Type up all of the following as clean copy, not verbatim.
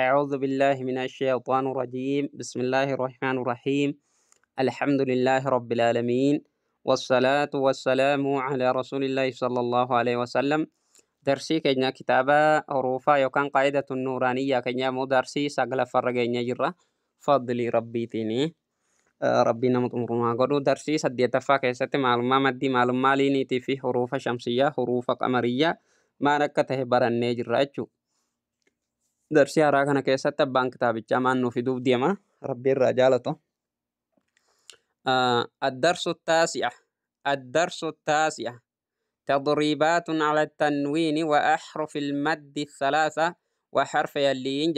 أعوذ بالله من الشيطان الرجيم. بسم الله الرحمن الرحيم. الحمد لله رب العالمين، والصلاة والسلام على رسول الله صلى الله عليه وسلم. درسي كenya kitaaba huruufaa yookaan qaa'idatu nuuraaniyyaa keenya immoo darsii saglaffarra geenya jirra. Fadlii rabbiitiini. Rabbiin nama xumurumaa godhu. Darsii saddeettaffaa keessatti maalummaa maddii, maalummaa liiniitii fi huruufa shamsiyyaa, huruufa qamariyyaa maal akka tahe barannee jirra jechuudha. Darsii haaraa kana keessatti abbaan kitaabichaa maal nuuf fiduuf deema? Rabbi irraa jaalatu. الدرس التاسع، الدرس التاسع: تضريبات على التنوين وأحرف المد الثلاثة وحرف اللين.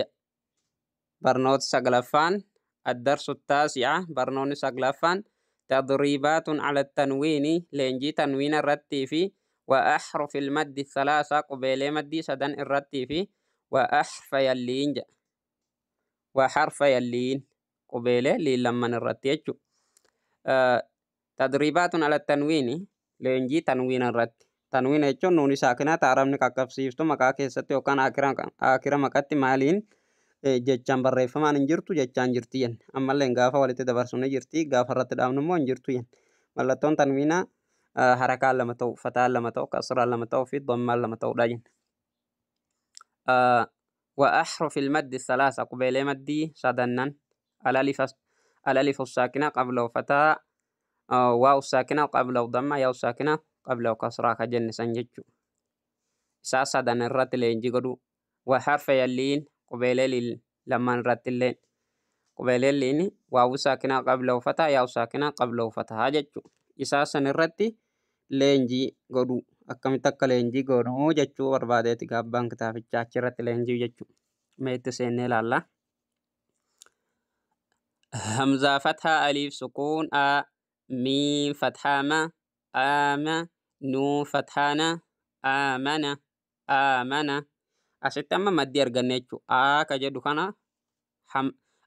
برنوت سقلفان، الدرس التاسع، برنون سقلفان: تضريبات على التنوين، لينجي تنوين الرتي في، وأحرف المد الثلاثة، قبيل مدي سدن الرتي في، وأحرف اللين، وحرف اللين، قبيل لين لمن الرتي. تدريبات على التنوين، leenjii tanwiina irratti. Tanwiina jechuun nuuni saakinaa taarabni qaqqabsiiftu maqaa keessatti yookaan akira maqatti maaliin jechaan barreeffamaan hin jirtu, jechaan jirti jenna. Ammallee gaafa walitti dabarsu ni jirti, gaafa irratti dhaabnu immoo hin jirtu jenna. Mallattoon tanwiinaa harakaan lama ta'u, fataan lama ta'u, kasraan lama ta'uu fi dammaan lama ta'uudha jenna. وأحرف المد الثلاثة، قبيلة مدي سدنن، الألف، الألف الساكنة قبل فتاة، واو الساكنة قبل ضمة، ياء الساكنة قبل كسرة كجن سنججو isaa sadan irratti leenjii godhu. وحرف اللين، qubeelee lamaan irratti illeen, qubeelee liin waawu saakinaa qabla فتحة, yaa'u saakinaa qabla فتحة jechuu. Isaa san irratti leenjii godhu. Akkamitti akka leenjii godhu jechuu barbaadeeti gaabbaan kitaabichaa achirratti leenjii jechuu. Meetti seennee ilaalla. همزة فتحة ألف سكون أ، ميم فتحة ما، آم، نون فتحة نا، آمن، آمن. Asitti amma maddii arganne jechuudha. A ka jedhu kana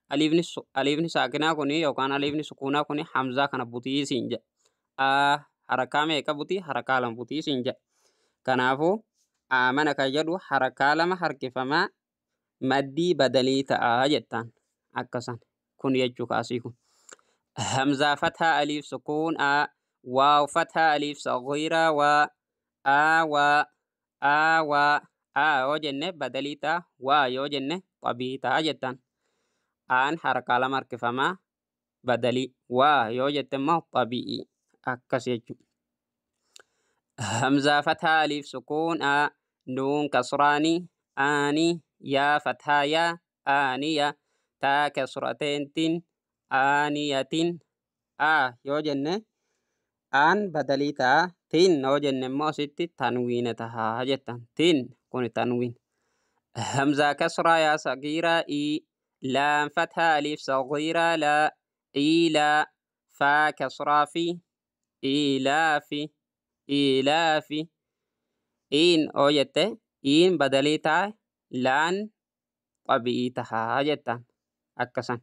aliifni, aliifni saakinaa kuni yookaan aliifni sukuunaa kuni hamzaa kana butii siin jedha. A harakaa meeqa butii? Harakaa lama butii siin jedha. Kanaafuu aamana ka jedhu harakaa lama harkifamaa maddii badalii ta'aa jettaan akkasan kun jechuu kaasii kun. همزة فتحة ألف سكون أ، واو فتحة ألف صغيرة و، آ و، آ و، آ yoo jenne badalii ta'a, waa yoo jenne xabii ta'a jettaan. Aan harakaa lama harkifamaa badalii, waa yoo jette immoo xabi'ii akkas jechuudha. همزة فتحة ألف سكون أ، نون كسراني، آني، يا فتحة يا، آنية، تا كسرتين تين، آنية. A yoo jenne aan badalii ta'a, tiin yoo jenne immoo asitti tanwiina tahaa jettan. Tiin kun tanwiin. همزة كسرة يا صغيرة إي، لام فتحة ألف صغيرة لا، إيلا، فا كسرة في، إيلاف، إيلاف. إين oo jette iin badalii ta'a, laan xabi'ii tahaa jettan akkasan.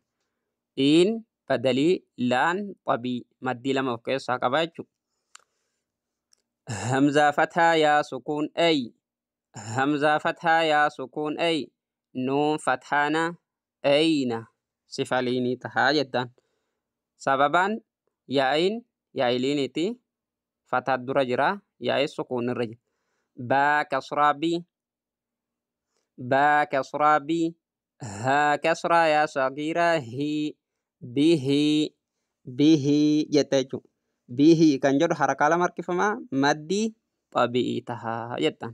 Iin badalii, laan xabii, maddii lama of keessaa qaba jechuudha. همزة فتحة يا سكون أي، همزة فتحة يا سكون أي، نون فتحة أين، صفة liinii tahaa jettan. Sababaan yaa'iin yaa'ii liiniiti, fataa dura jira, yaa'ii sukuun irra jira. باء كسرة بي، باء كسرة بي، ها كسرة يا صغيرة هي، به، به jette jechuudha. Bihi kan jedhu harakaa lama harkifamaa maddii xabi'ii tahaa jettan.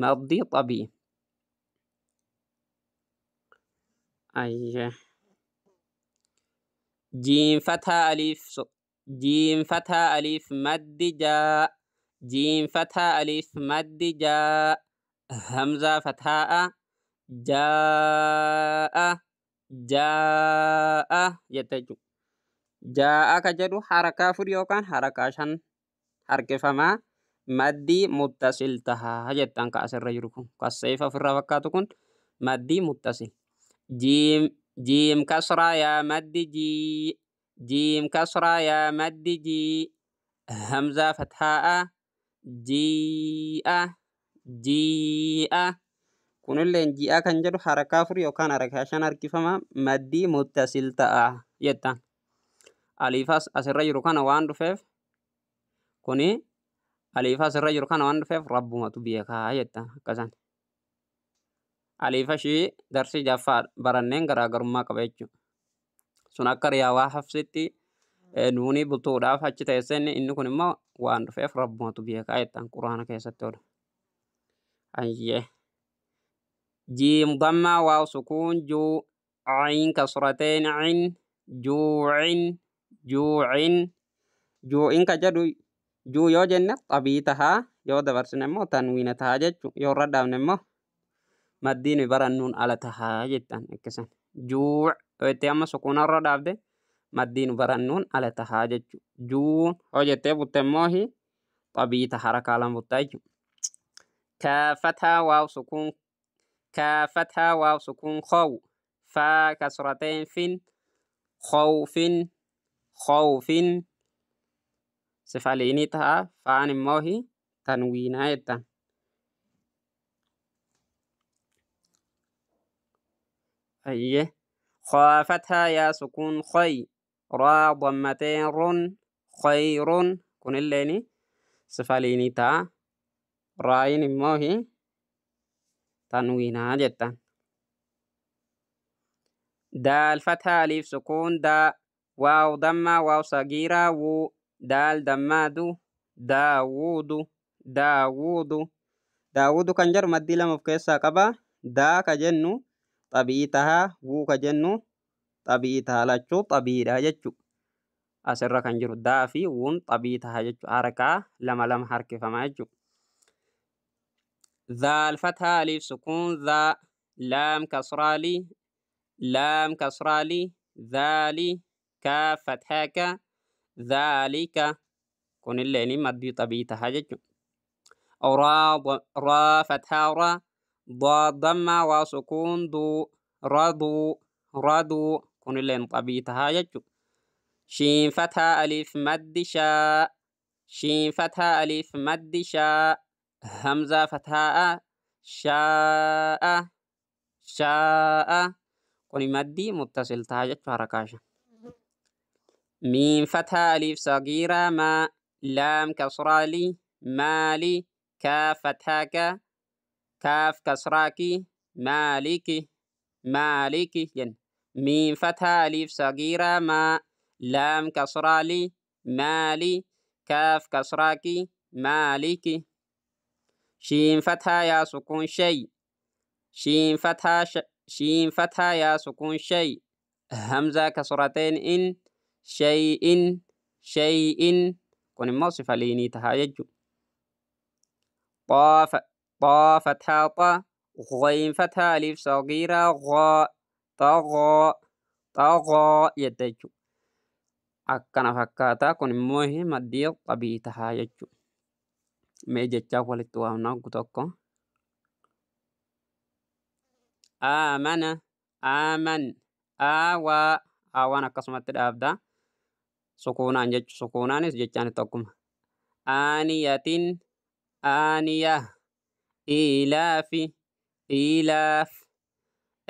Maddii xabi'ii. Ayyee. جيم فتحة ألف، جيم فتحة ألف مد جاء، جيم فتحة ألف مد جاء، همزة فتحة جاء، جاء jette jechuudha. Jaa'a ka jedhu harakaa afur yookaan harakaa shan harkifamaa maddii muttasil tahaa jettan. Ka asirra jiru kun kasseefa ofirraa fakkaatu kun maddii muttasil. جيم، جيم كسرة يا مد جي، جيم كسرة يا مد جي، همزة فتحة جيء، جيء. Kunilleen ji'a kan jedhu harakaa 4 yookaan harakaa 5 harkifama maddii muttasil ta'a jettaan. Aliifas asirra jiru kana waan dhufeef kuni aliifa asirra jiru kana waan dhufeef rabbumatu beekaa jettaan akkasan. Aliifa ishii darsii jaffaa baranneen garaagarummaa qaba jechuudha. Sun akka riyaawaa hafsitti nuunii bultuudhaaf achi teesseen inni kun immoo waan dhufeef rabbumatu beekaa jettaan quraana keessatti oolu. Ayyee. Jiim dammaa waaw sukuun juu cayin kasrateen cin juucin juucin juu'in ka jedhu juu yoo jenne xabii tahaa yoo dabarsine immoo tanwiina tahaa jechuu yoo irra dhaabne immoo maddiin barannuun ala tahaa jettan akkasan. Juuc yoo jettee amma sukuuna irra dhaabde maddiin barannuun ala tahaa jechuu. Juun yoo jettee butte immoo xabii tahaa harakaa lama buttaa jechuu. Kaafataa waaw sukuun kaafataa waaw sukuun kow faa kasrateen fin khawfin khawfin sifaliinii tahaa faan immoo tanwiinaa jettan. Ayyee. Khaafathaa yaa sukuun khoy raa dammateen run khayrun kunilleeni sifaliinii ta'a. Raayin immoo tanwiinaa jettan. Daal fathaa aliif sukuun daa waaw dammaa waaw sagiiraa wuu daal dammaadu daawuudu daawuudu daawuudu kan jedhu maddii lama of keessaa qaba. Daa ka jennu xabii tahaa wuu ka jennu xabii tahaa lachuu xabiidha jechuu. Asirra kan jiru daa fi wuun xabii tahaa jechuu harakaa lama lama harkifama jechuu. Zaal fathaa aliif sukuun zaa laam kasraalii laam kasraalii zaalii kaaf fathaa ka zaalika kunilleen maddii xabii tahaa jechuu. Raa fathaa raa ضاد ضمة واو سكون دو رضو رضو kunilleen xabii tahaa jechuu. Shiin fathaa aliif maddi shaa shiin fathaa aliif maddi shaa hamzaa fathaa shaa'a shaa'a kuni maddii muttasil tahaa jechuu harakaa shan. Miim fathaa aliif sagiiraa maa laam kasraa lii maali kaaf fathaa ka kaaf kasraa ki maaliki maaliki jenna. Miim fathaa aliif sagiiraa maa laam kasraa lii maali kaaf kasraa ki maaliki. Shiin fathaa yaa sukuun shay shiin fathaa yaa sukuun shay hamzaa kasrateen in shay'in shay'in kun immoo sifa liinii tahaa jechuu. طا فتحة طا غين فتحة ألف صغيرة غا طغى طغى jette jechuudha. Akkana fakkaataa kun immoo maddii xabii tahaa jechuudha. Mee jechaa walitti waamna oggu tokko. Aamana aaman aawaa aawaan akkasumatti dhaabda. Sukuunaan jechu sukuunaanis jechaan tokkuma. Aaniyatin aaniya iilaafi iilaaf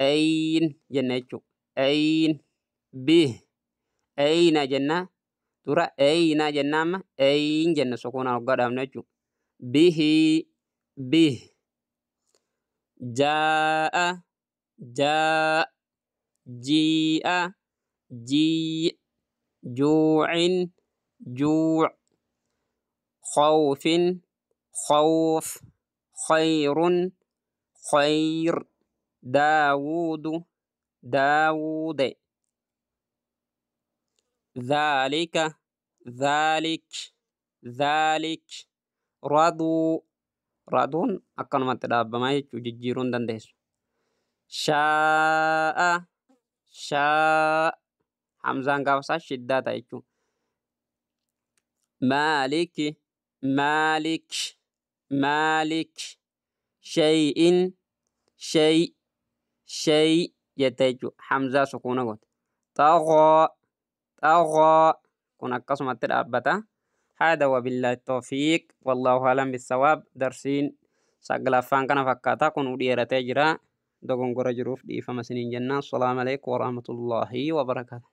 ayin jenna jechuudha. Ayin bih ayna jenna dura ayna jenna amma ayin jenna sukuunaan hoggaa dhaabna jechuudha. Bihi bih jaa'a jaa jii'a jii juucin juuc khawfin khawf khayrun khayr daawuudu daawuude ذلك ذلك ذلك raduu raduun akkanumatti dhaabbamaa jechuu jijjiiruu hin dandeessu. Shaa'a shaa hamzaan gaafa isaa shiddaa ta'a jechuudha. Maaliki maalik maalik shay'in shay shay jette jechuudha. Hamzaa sukuuna goote. Xaghoo xaghoo kun akkasumatti dhaabbata. هذا وبالله التوفيق والله أعلم بالصواب. درسين Saglaffaan kana fakkaata. Kun dheeratee jira. Dogongora jiruuf dhiifama isiniin jenna. Assalaamu alaikum warahmatullaahi wabarakaatu.